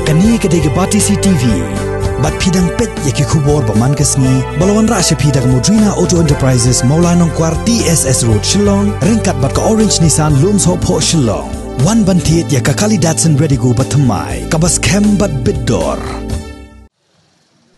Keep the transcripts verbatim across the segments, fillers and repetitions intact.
Kane ka dei ka Batesi T V. Bad phi dang peit ïa ki khubor ba man ka sngi, ba la wanrah sha phi da ka Modrina Auto Enterprises, Mawlai Nongkwar, T S S Road, Shillong, ryngkat bad ka Orange Nissan, Lumsohphoh, Shillong. Wan ban thied ïa ka Kali Datsun Redigo ba thymmai, kaba skhem bad bit dor.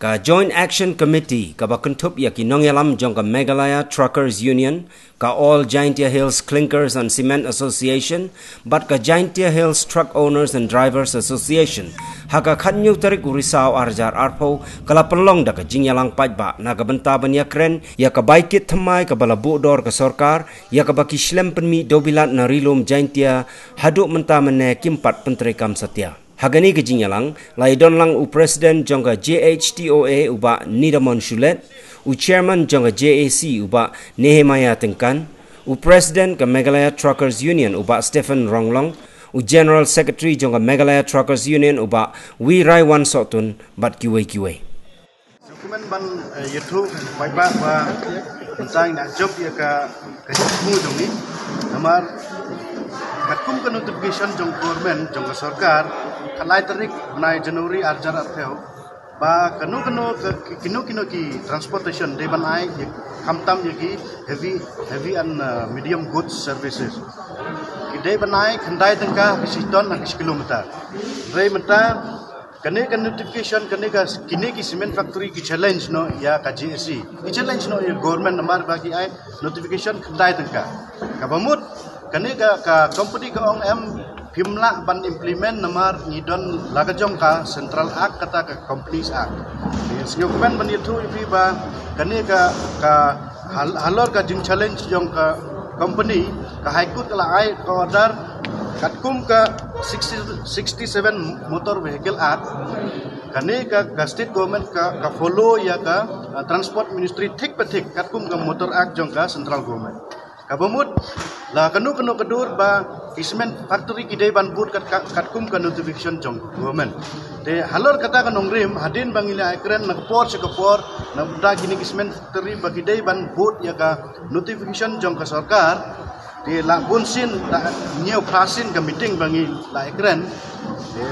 Ka Joint Action Committee kaba kynthup ïa ki nongïalam jong ka Meghalaya Truckers Union, ka All Jaintia Hills Clinkers and Cement Association, bad ka Jaintia Hills Truck Owners and Drivers Association, ha ka khatñiew tarik u Risaw ar hajar arphew, ka la pynlong da ka jingïalang paidbah na ka bynta ban ïakren ïa ka bai kit thymmai kaba la buh dor ka sorkar, ïa kaba ki shlem pynmih dewbilat na Ri Lum Jaintia, haduh mynta mynne kim pat pyntreikam satia. Ha kane ka jingïalang, la ïadon lang u President jong ka J H T O A u Bah Nidamon Shulet, u Chairman jong ka J A C u Bah Nehemiah Tyngkan, u President ka Meghalaya Truckers Union u Bah Stephen Ronglong, u General Secretary jong ka Meghalaya Truckers Union u Bah Wiraiwan Sohtun, bad kiwei kiwei. Sngewkmen ban, eh, ïathuh paidbah ba mynta ngi la jop ïa ka, ka jingthmu jong ngi. Namar katkum ka notification jong government, jong ka sorkar, ka lai tarik bnai January ar hajar arphew, ba kano kano ka, ki, kino kino ki transportation dei ban ai ïa, khamtam ïa ki heavy, heavy and, uh, medium goods services. Ki dei ban ai khyndai tyngka ha ka shi ton ha ka shi kilometer. Hynrei mynta kane ka notification, kane ka, kine ki cement factory ki challenge noh ïa ka J A C. Ki challenge noh ïa government namar ba ki ai notification khyndai tyngka. Kaba mut, kane ka, ka company ka ong em phim lah ban implement namar ngi don la ka jong ka Central Act kata ka Companies Act. Te sngewkmen ban ïathuh ïa phi ba kane ka, ka hal-, halor ka jing challenge jong ka company, ka High Court ka la ai ka order katkum ka sixty, sixty-seven Motor Vehicle Act. Kane ka, ka state government ka, ka follow ïa ka, uh, Transport Ministry thik pa thik katkum ka Motor Act jong ka central government. Kaba mut, la kano kano ka dur ba ki cement factory ki dei ban bud kat, kat, katkum ka notification jong government. Te halor kata ka nongrim, hadien ba ngi la ïakren na ka por sha ka por, na bynta kine ki cement factory ba ki dei ban bud ïa ka notification jong ka sorkar, te la bun sien, la hynñiew phra sien ka meeting ba ngi la ïakren. Te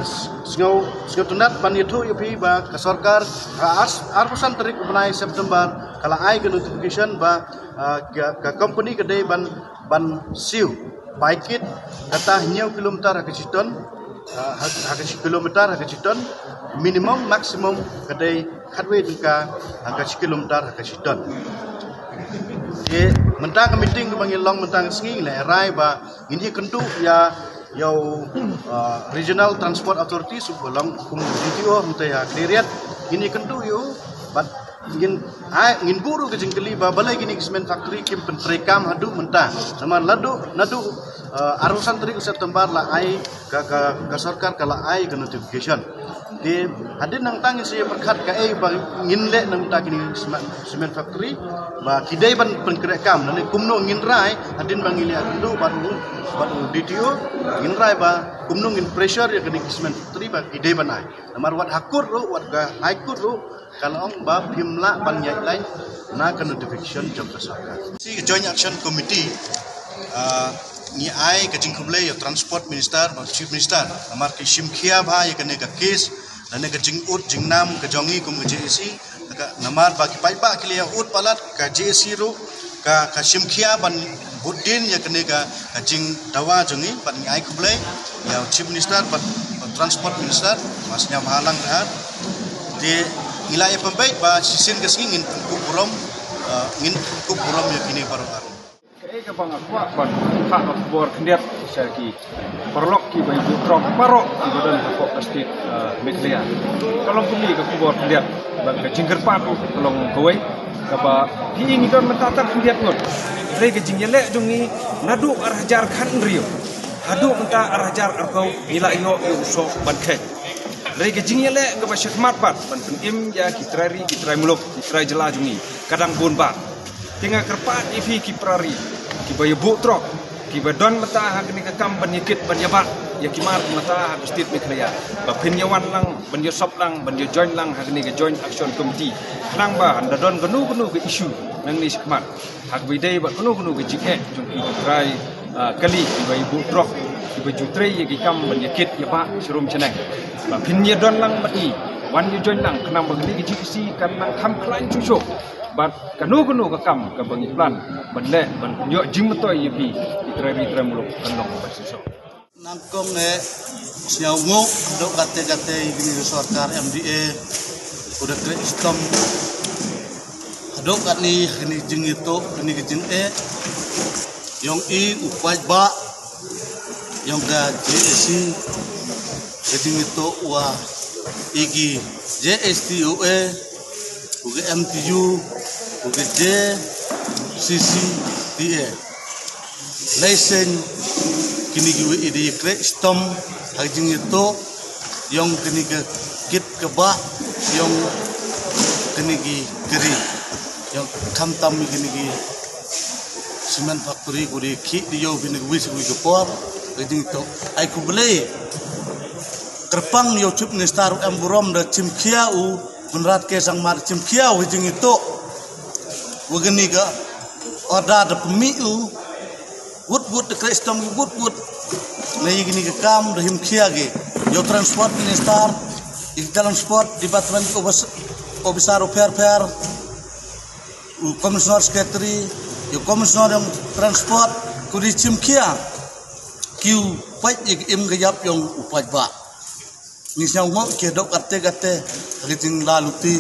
sngew, sngewtynnat ban ïathuh ïa phi ba ka sorkar, ha ar, arphew san tarik u bnai September, ka la ai ka notification ba, ah, ka, ka company ka dei ban, ban siew bai kit kata hynñiew kilometer ha ka shi ton, ah, ha, ha ka shi kilometer ha ka shi ton, minimum, maximum ka dei khatwei tyngka ha ka shi kilometer ha ka shi ton. Te mynta ka meeting kaba ngi long mynta ka sngi, ngi la rai ba ngin ïakynduh ïa, ïa u, ah, Regional Transport Authority, u ba long kum D T O mynta ha Khliehriat, ngin ïakynduh ïa u, bad ngin, ai, ngin buh ruh ka jingkylli ba balei kine ki cement factory kim pyntreikam haduh mynta. Namar naduh, naduh, ah, arphew san tarik September la ai ka, ka, ka sorkar ka la ai ka notification. Te hadien nangta ngin sa ïa pyrkhat kaei ba ngin leh na bynta kine ki cement, cement factory ba ki dei ban pyntreikam, lane kumno ngin rai hadien ba ngi la ïakynduh bad u, bad u D T O, ngin rai ba kumno ngin pressure ïa kine ki cement factory ba ki dei ban ai. Namar wat ha court ruh, wat ka High Court ruh, ka la ong ba phim lah ban ïaid lait na ka notification jong ka sorkar. Te ka Joint Action Committee, ah, ngi ai ka jingkhublei ïa u Transport Minister bad Chief Minister namar ki shim khia bha ïa kane ka case, lane ka jingud jingnam ka jong ngi kum ka J A C, ka namar ba ki paidbah ki la ïa ud palat, ka J A C ruh ka, ka shim khia ban bud dien ïa kane ka, ka jingdawa jong ngi, bad ngi ai khublei ïa u Chief Minister bad, bad Transport Minister, ba sñiawbha lang. Te ngi la ïa pynbeit ba shisien ka sngi ngin pynkup burom, eh, ngin pynkup burom ïa kine baroh ar. Kaei kaba nga kwah ban phah ka khubor khyndiat sha ki paralok kiba ïa buh truck baroh kiba don hapoh ka state, eh, Meghalaya. Ka long kumne ka khubor khyndiat, bad ka jingkyrpad ka long kawei, kaba phi ngi don mynta tang khyndiat ngut. Hynrei ka jingïaleh jong ngi naduh ar hajar khathynriew haduh mynta ar hajar arphew ngi la ïoh ïa u soh ban kheit. Hynrei ka jingïaleh kaba shakhmat bad ban pynim ïa ki trai ri, ki trai muluk, ki trai jylla jong ngi ka dang bun bha. Te nga kyrpad ïa phi ki para ri kiba ïa buh truck, kiba don mynta ha kane ka kam ban ïa kit ban ïa bat ïa ki mar mynta ha ka state Meghalaya, ba phin ïa wan lang, ban ïa sop lang, ban ïa join lang ha kane ka Joint Action Committee. Khnang ba haba don kano kano ka issue nangne shakhmat, ha kaba ïadei bad kano kano ka jingeh jong ki trai, ah, kali kiba ïa buh truck, Ba ju trei ïa ki kam ban ïa kit ïa ba sharum shaneng. Ba phin ïa don lang bad i, wan ïa join lang, khnang ba kane ka G A C kan nang kham khlaiñ shuh shuh. Bad kano kano ka kam kaba ngi plan ban leh ban ïoh jingmyntoi ïa phi, i trai ri trai muluk kan long ba shisha. Nangkong eh sñiaw nguh haduh katte katte ïa kine ki sorkar M D A, u da khreh shitom haduh katne kine ki jingïathuh, kine ki jingeh. Ïong i u paidbah ïong ka G A C, ka jingïathuh wa i ki J H T O A, u ka M T U, u ka J C C T A. Laisen kine ki wi i da ïa khreh shitom ha ka jingïathuh ïong kine ka kit ka bah ïong kine ki kari ïong khamtam kine ki cement factory ku da ïa khih da ïoh bine ka wi sa wi ka por ka jingïathuh. Ai khublei kyrpang ïa u Chief Minister u em burom da chimkhia u Conrad K Sangma da chimkhia u ka jingïathuh wa kane ka order da pynmih u wut wut da khreh shitom ki wut wut. Na ïa kine ki kam da him khia ki ïa u Transport Minister, ïa ki Transport Department, office- officer u pher pher, u Commissioner Secretary, ïa u Commissioner ïong Transport, ku da chimkhia ki u pait ïa ki im ka ïap ïong u paidbah. Ngi sñiaw nguh ki haduh katte katte ha ki jinglaluti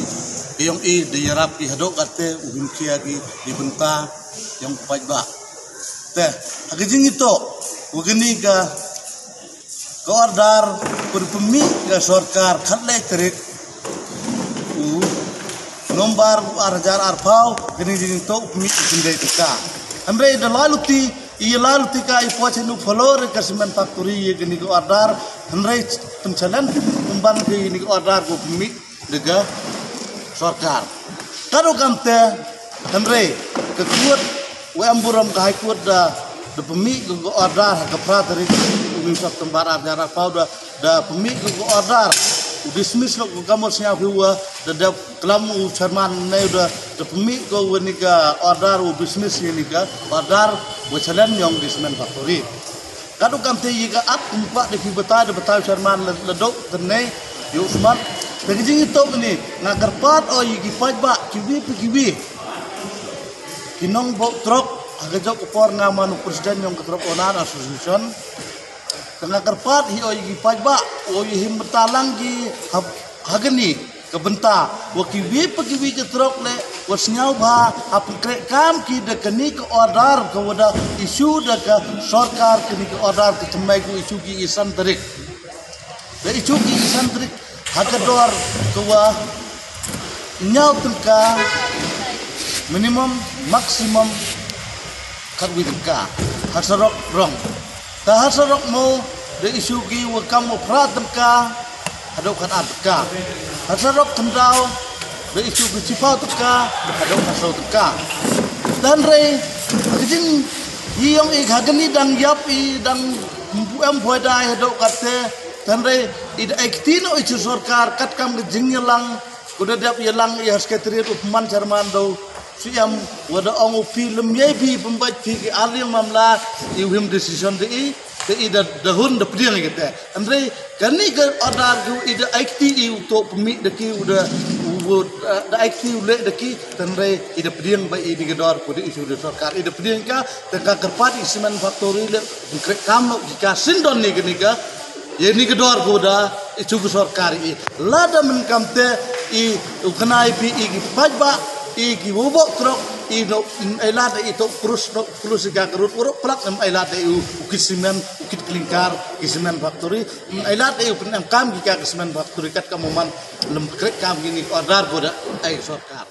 ki ïong i da ïarap ki haduh katte u him khia ki ki bynta ïong u paidbah. Te ha ki jingïathuh wa kane ka ka order ku da pynmih ka sorkar khatlai tarik u November u ar hajar arphew, kane ka jingïathuh u pynmih u pynmih ka. Hynrei da laluti i laluti ka i poi chanu phalor ka cement factory ïa kane ka order, hynrei pynchallenge pynban ka ïa kane ka order ko pynmih da ka sorkar. Ka ruh kamte, hynrei ka court u em burom ka High Court da da pynmih ka order ha ka phra tarik u September ar hajar arphew da da pynmih ka order u dismiss noh ka kamot sñiaw phi wa da da klam u chairman ne da da pynmih ka wa ni ka order u dismiss ni ka order wa challenge ïong ki cement factory. Ka dok kam te ïa ka at kum kwah da phi batai da batai u chairman la dok te ne ïa u smat. Te ka jingïathuh ni nga kyrpad o ïa ki paidbah kiwi pa kiwi ki nongbud trok ha ka jok ka por nga man u president ïong ka Truck Owner Association. Te nga kyrpad hi o ïa ki paidbah o ïa him bynta lang ki ha kani ka bynta wa kiwi pa kiwi ki trok le wa sñiaw bha ha pynkhreh kam ki da kani ka order ka wa da issue da ka sorkar kani ka order ka thymmai ku issue ki i san tarik. Da issue ki i san tarik ha ka dor ka wa ñiaw tyngka minimum maximum khatwi tyngka ha sarok rong. Ta ha sarok mo da issue ki wa kam wa phra tyngka haduh khatar tyngka. Ha sarok khyndaw da issue ki chiphaw tyngka haduh khatsaw tyngka. Te hynrei ha ka jingïong i ha kani dang ïap i dang em poi dai haduh katte. Te hynrei i da ai kti noh i cha sorkar katkam ka jingïalang Ku da dep ïalang ïa ha secretariat u pynman chairman da u siem wa da ong u phi lem ïa phi pynbeit phi ki arliang mamla i u him decision da i da i da da hun da pdiang ïa kata. Hynrei kani ka order ku i da ai kti i u to pynmih da ki u da u da ai kti u leh da ki. Hynrei i da pdiang ba i da ka dor ku da i shu da sorkar i da pdiang ka da ka kyrpad i cement factory le. Khreh kam lo ki ka sindon ni ka ni ka Ïa ni ka dor ku da i chu ka sorkar i lada men kam te i u khnai phi i ki paidbah i ki wubok trok i no ai lada i to krus no krus i ka krut urok plak em ai lada i u ki simen u kit klingkar ki simen factory ai lada i u pen em kam ki ka simen factory kat ka moman lem krek kam ki ni order ku da ai sorkar.